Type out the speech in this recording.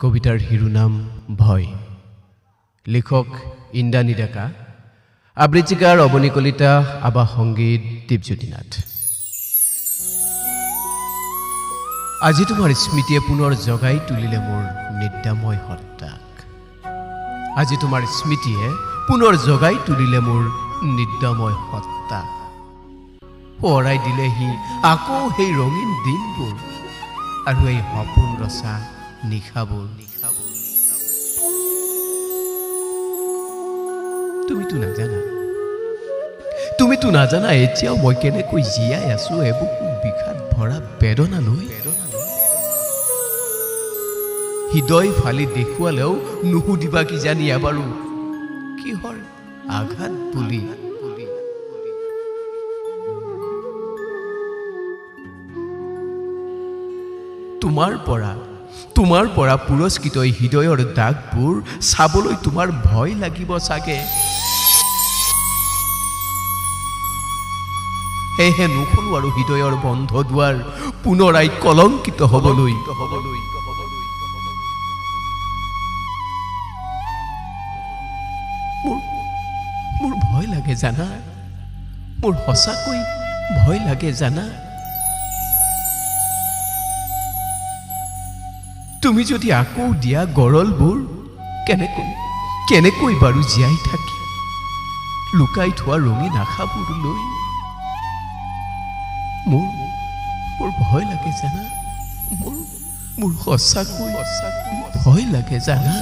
কবিতাৰ শিৰোনাম ভয়। লিখক ইন্দ্ৰাণী ডেকা, আবৃত্তিকাৰ অৱনী কলিতা, আৱাহ সংগীত দীপজ্যোতি নাথ। আজি তোমাৰ স্মৃতিয়ে পুনৰ জগাই তুলিলে মোৰ নিদ্ৰাময় সত্তাক। আজি তোমাৰ স্মৃতিয়ে পুনৰ জগাই তুলিলে মোৰ নিদ্ৰাময় সত্তাক। সোঁৱৰাই দিলেহি আকৌ সেই ৰঙীন দিনবোৰ আৰু এই সপোন ৰচা নিশাবোৰ। তুমিতো নাজানা, তুমিতো নাজানা এতিয়াও মই কেনেকৈ জীয়াই আছো এবুকু বিষাদ ভৰা বেদনা লৈ। হৃদয় ফালি দেখুৱালেও নুসুধিবা কিজানি এবাৰো কিহৰ আঘাত বুলি। তোমাৰ পৰা পুৰস্কৃত এই হৃদয়ৰ দাগবোৰ চাবলৈ তোমাৰ ভয় লাগিব চাগে। সেয়েহে নুখোলো আৰু হৃদয়ৰ বন্ধ দুৱাৰ পুনৰাই কলংকিত হবলৈ। মোৰ ভয় লাগে জানা, মোৰ সঁচাকৈ ভয় লাগে জানা। তুমি যদি আকৌ দিয়া গৰলবোৰ, কেনেকৈ বাৰু জীয়াই থাকি লুকাই থোৱা ৰঙীন আশাবোৰ লৈ। মোৰ ভয় লাগে জানা, মোৰ সঁচাকৈ ভয় লাগে জানা।